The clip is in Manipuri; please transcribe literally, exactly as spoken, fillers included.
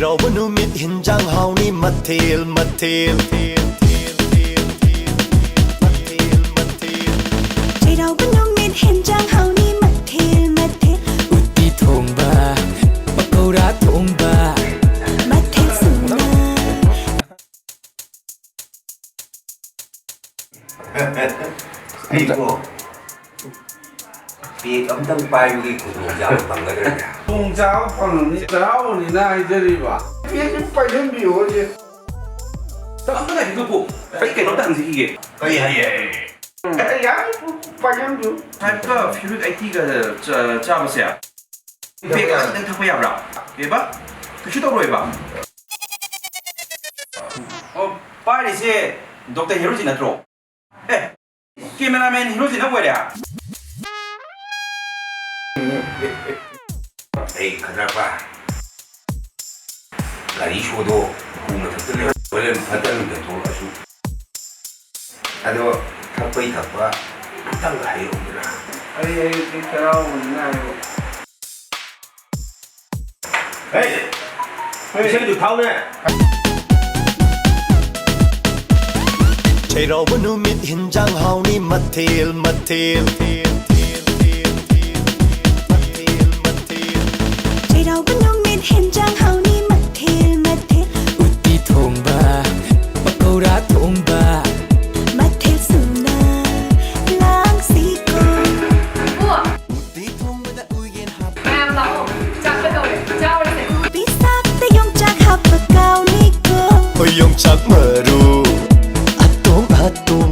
ꯆꯩꯔꯥꯎꯕ ꯅꯨꯃꯤꯠ ꯍꯤꯟꯖꯥꯡ ꯍꯥꯎꯅꯤ ꯃꯊꯦꯜ ꯃꯊꯦꯜ꯫ ꯆꯩꯔꯥꯎꯕ ꯅꯨꯃꯤꯠ ꯍꯤꯟꯖꯥꯡ ꯍꯥꯎꯅꯤ ꯃꯊꯦꯜ ꯃꯊꯦꯜ꯫ ꯎꯇꯤ ꯊꯣꯡꯕ, ꯄꯀꯧꯔꯥ ꯊꯣꯡꯕ꯫ ꯃꯊꯦꯜ ꯁꯨꯅ꯫ ꯑꯩꯕꯣ ꯄꯦꯛ ꯑꯝꯇꯪ ꯄꯥꯏꯕꯒꯤ ꯈꯨꯗꯣꯡꯆꯥꯕ ꯐꯪꯒꯗ꯭ꯔꯅꯦ? ꯈꯨꯗꯣꯡꯆꯥꯕ ꯐꯪꯉꯅꯤ, ꯆꯩꯔꯥꯎꯕꯅꯤꯅ ꯍꯥꯏꯖꯔꯤꯕ꯫ ꯄꯦꯛꯁꯤ ꯄꯥꯏꯁꯟꯕꯤꯌꯣ ꯍꯧꯖꯤꯛ꯫ ꯑꯝꯇ ꯉꯥꯏꯕꯤꯌꯨꯀꯣ, ꯑꯩ ꯀꯩꯅꯣꯝꯇ ꯍꯪꯖꯈꯤꯒꯦ꯫ ꯀꯔꯤ ꯍꯥꯏꯒꯦ? ꯑꯦ, ꯌꯥꯔꯦ, ꯄꯥꯏꯁꯟꯕꯤꯌꯨ꯫ ꯐꯥꯏꯚꯀ ꯐꯤꯔꯨꯠ ꯑꯩꯠꯇꯤꯒ ꯆꯥ-, ꯆꯥꯕꯁꯦ ꯄꯦꯛ ꯑꯃ ꯈꯤꯇꯪ ꯊꯛꯄ ꯌꯥꯕ꯭ꯔꯥ? ꯀꯩꯕ? ꯀꯩꯁꯨ ꯇꯧꯔꯣꯏꯕ? ꯑꯣ, ꯄꯥꯏꯔꯤꯁꯦ ꯗꯣꯛꯇꯔ ꯍꯦꯔꯣꯖꯤ ꯅꯠꯇ꯭ꯔꯣ? ꯑꯦ, ꯀꯦꯃꯦꯔꯥꯃꯦꯟ ꯍꯦꯔꯣꯖꯤꯅ ꯑꯣꯏꯔꯦ? ꯑꯩ ꯈꯗ꯭ꯔꯛꯄ ꯒꯥꯔꯤ ꯁꯣꯗꯣ ꯎ ꯃꯊꯛꯇ ꯂꯩ꯫ ꯍꯣꯔꯦꯟ ꯐꯠꯇ ꯅꯨꯡꯗ ꯊꯣꯛꯂꯛꯑꯁꯨ꯫ ꯑꯗꯣ ꯊꯛꯄꯩ ꯊꯛꯄ ꯑꯝꯇꯪ ꯍꯩꯔꯛꯎꯗꯅ꯫ ꯑꯩ, ꯑꯩ ꯍꯧꯖꯤꯛ ꯆꯔꯥ ꯍꯦꯟꯕꯅꯤꯅ ꯍꯥꯏꯕ꯫ ꯍꯦ! ꯏꯁꯩꯗꯨ ꯊꯥꯎꯅꯦ! ꯆꯩꯔꯥꯎꯕ ꯅꯨꯃꯤꯠ ꯍꯤꯟꯖꯥꯡ ꯍꯥꯎꯅꯤ ꯃꯊꯦꯜ ꯃꯊꯦꯜ꯫ ꯆꯩꯔꯥꯎꯕ ꯅꯨꯃꯤꯠ ꯍꯤꯟꯖꯥꯡ ꯍꯥꯎꯅꯤ ꯃꯊꯦꯜ ꯃꯊꯦꯜ꯫ ꯎꯇꯤ ꯊꯣꯡꯕ, ꯄꯀꯧꯔꯥ ꯊꯣꯡꯕ꯫ ꯃꯊꯦꯜ ꯁꯨꯅ ꯂꯥꯡꯁꯤꯀꯣ꯫ ꯎꯇꯤ ꯊꯣꯡꯕꯗ ꯎꯌꯦꯟ ꯍꯥꯞꯄ꯫ ꯃꯌꯥꯝ ꯂꯥꯛꯑꯣ, ꯆꯥꯛꯀ ꯇꯧꯔꯦ, ꯆꯥꯎꯔꯁꯦ꯫ ꯎꯇꯤ ꯆꯥꯛꯇ ꯌꯣꯡꯆꯥꯛ ꯍꯥꯞꯄ ꯀꯥꯎꯅꯤꯀꯣ꯫ ꯍꯣꯏ, ꯌꯣꯡꯆꯥꯛ ꯃꯔꯨ ꯑꯇꯣꯡ ꯑꯇꯣꯡ꯫